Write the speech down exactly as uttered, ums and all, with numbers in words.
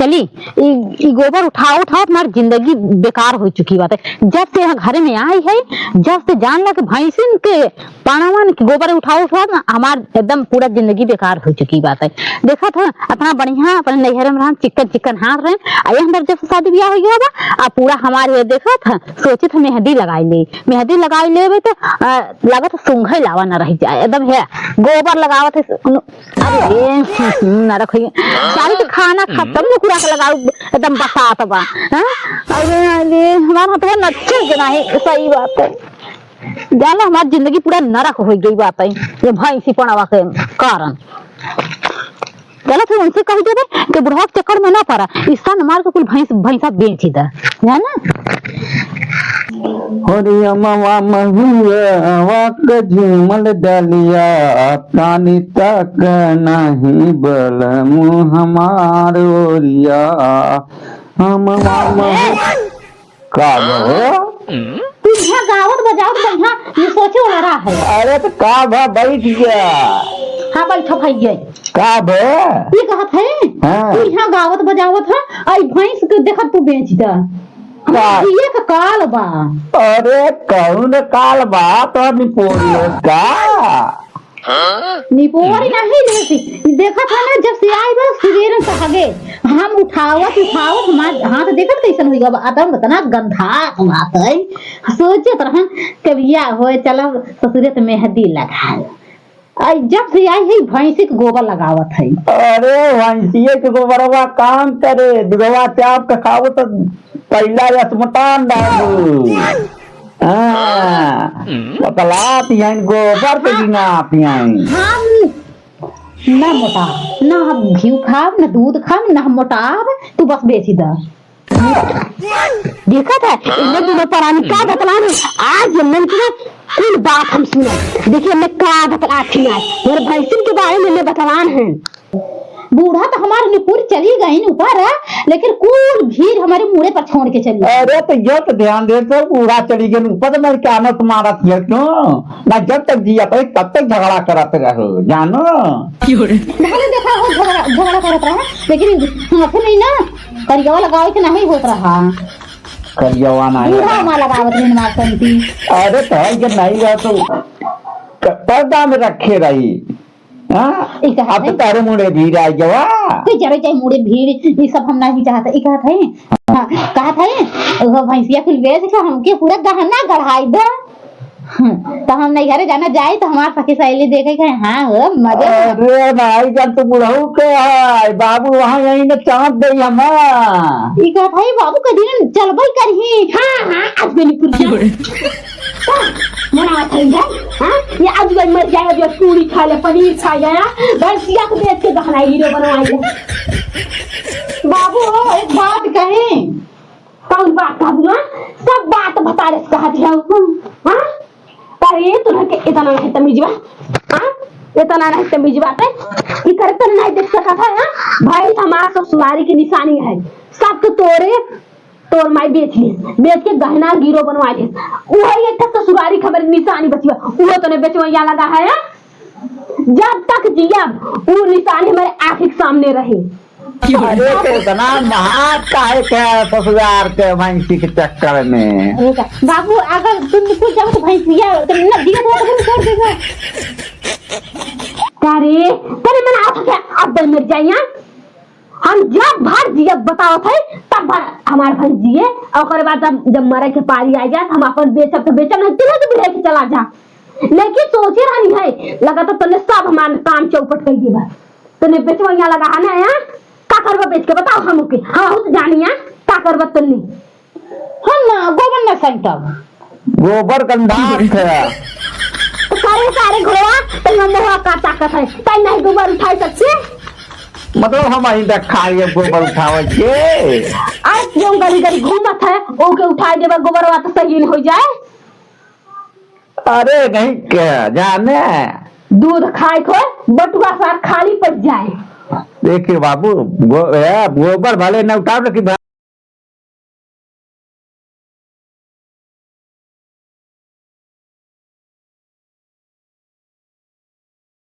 चली, ई, ई गोबर उठाओ, उठाओ, हमार जिंदगी बेकार हो चुकी बात है। जब से यहाँ घर में आई है, जब से जान ला कि भैंसिन के पड़वन के गोबर उठाओ, उठाओ ना, हमार एकदम पूरा जिंदगी बेकार हो चुकी बात है। देखत है, अपना बढ़िया अपने नैहर में रहन, चिकन चिकन हाथ रहन, आ ये अंदर जब से शादी ब्याह हो गया बा, आ पूरा हमार ये देखत है, सोचित है मेहंदी लगाई ले, मेहंदी लगाई लेबे तो, आ, लागत है सूंघे लावा न रह जाए, एकदम है गोबर लगावत है। अरे, नरक होई। सारी तो खाना खत्म, कुड़ा के लगाऊ, एकदम बसात बा। हाँ? अरे, अरे, हमार हथवा नच्चे के नाही, सही बात है। जानो, हमार जिंदगी पूरा नरक हो गई बात है, ये भैंसी पड़वा के कारण। चलो, फिर उनसे कह देबे कि बुढ़वा के चक्कर में ना पड़ा, इस सन मार के कुल भैंस, भैंसा बेच ही दे, है ना? होरी अमवा महुआ के झूमल डलिया, तानी तक नहीं बलमु हमार ओरिया। अमवा महु-, का बा हो? तू यहाँ गावत बजावत बढ़िया ये सोचे वाला रहा है। अरे तो का बा, बैठ गया। हाँ, बैठो भैया। का बे? ये कहत है, हाँ। तू यहाँ गावत बजावत है, आई भैंस के देखत तू बेच दा। का? हमार जिए का काल बा। अरे कौन काल बा तो निपोरियो का? निपोरी नहीं लेती। देखत है ना, जब से आई बा सुबेरे से हगे, हम उठावत उठावत हमार हाथ देखत कैसन होई गवा, अतम इतना गंधात बात है। सोचत रहन कबिया होए चलब ससुरे त मेहंदी लगाए। आई जब से आई है भैंसी के गोबर लगावत है। अरे भैंसिए के गोबरवा काम करे, दुधवा चाप के खाओ तो पहला रसमतान डालू। हाँ, बतलात हैं गोबर के गिनात हैं। हम ना मोटा, ना हम घी खाब, ना दूध खाब, ना हम मोटाब, तू बस बेची दा। देखत है, इन्हें दोनों परानी का बतलान है। आज ये मन की ना कुल बात हम सुनब। देखिए, मैं का बतलात ही आज। मेरे भैंसिन के बारे में मैं बतलान है। बूढ़ा तो हमारे निपुर चली गई ऊपर, लेकिन कुल भीड़ हमारे मुड़े पर छोड़ के चली। अरे, तो ये तो ध्यान दे, तो बूढ़ा चली गई ऊपर, तो मैं क्या मत मारत है क्यों? ना, जब तक जिया तो तब तक झगड़ा करत रहो, जानो। भले देखा हो झगड़ा, झगड़ा करत रहा, लेकिन हाथ में ना करियावा लगावे के नहीं होत रहा। करियावा नहीं बूढ़ा लगा। माँ लगावत रही माँ संती। अरे तो है कि नहीं रह तो क-, पर्दा में रखे रही। हाँ? ई कहत अब तो है। तारे मुड़े भीड़ आ गवा। कोई जरे चाहे मुड़े भीड़, ई सब हम नहीं चाहते। ई कहत है, हाँ, कहत है, वो भैंसिया कुल बेच के हमके पूरा गहना गढ़ाई दे। हम्म, तो हम नहीं घरे जाना जाए तो हमार सखी सहेली देखे के, हाँ हो, मजे में। अरे भाई जान, तू बुढ़ऊ के है, बाबू वहाँ यहीं न चाँद दे हमार। ई कहत है, बाबू के दिन चलबई करही। हाँ, हाँ, आज गनी पुरजा। हाँ, मना था इधर, हाँ? ये आज गई मर जाए, जो पूरी खा ले, पनीर खा गया, भैंसिया को बेच के गहना हीरो बनवा ले। बाबू, एक बात कहे। कौन बात कहबू, हाँ? सब बात बता रहे कहा दिया हूँ, हाँ? अरे, तुहके इतना नहीं तमीज बा, हाँ? इतना नहीं तमीज बाटे, कि करे तने नहीं देख सकत है, हाँ? भाई, हमार ससुरारी की निशानी है, सब तो तोरे, तोर माई बेच ली, बेच के गहना हीरो बनवा ली, वही एक ठे ससुरारी की हमारी निशानी बची बा, वो तने बेचवैया लगा है, हाँ? जब तक जियब, वो निशानी हमारे आँखी के सामने रहे। अरे, तो इतना महान काहे के ससुरार के भैंसी के चक्कर में? अरे का, बाबू, अगर तुम कुछ जाओ तो भैंसिया, तुम ना दिया तो तुम कर देगा। का रे, तने मना था क्या? अब मर जाइया। हम जब भर जियब बतावत है, तब भर हमार भैंस जिए, और ओकरे बाद जब, जब मरे के पारी आ जाए, हम अपन बेचब तो बेचब, नहीं तुरंत बिढ़े के चला जा। लेकिन सोचे रहनी है, लगा तो तने सब हमार काम चौपट कर दिया। तने बेचवैया लगा है ना, हाँ? का करबा बेच के बताओ हमके, हम बहुत जानिया, का करबा तने? हम ना, गोबर ना सैंतब। गोबर गंधात है। तो करे सारे घोड़ा, तो हम मोहा का ताकत है, तै नहीं गोबर उठाई सकते? मतलब हम अहीं तक खा लिए गोबर उठावे के। अरे क्यों गली गली घूमत है, ओके उठाई देबा गोबरवा तो सही नहीं हो जाए। अरे नहीं के जाने। दूध खाए को बटुआ साथ खाली पड़ जाए। देखिए बाबू, गो-, ए, गोबर भले न उठाओ, लेकिन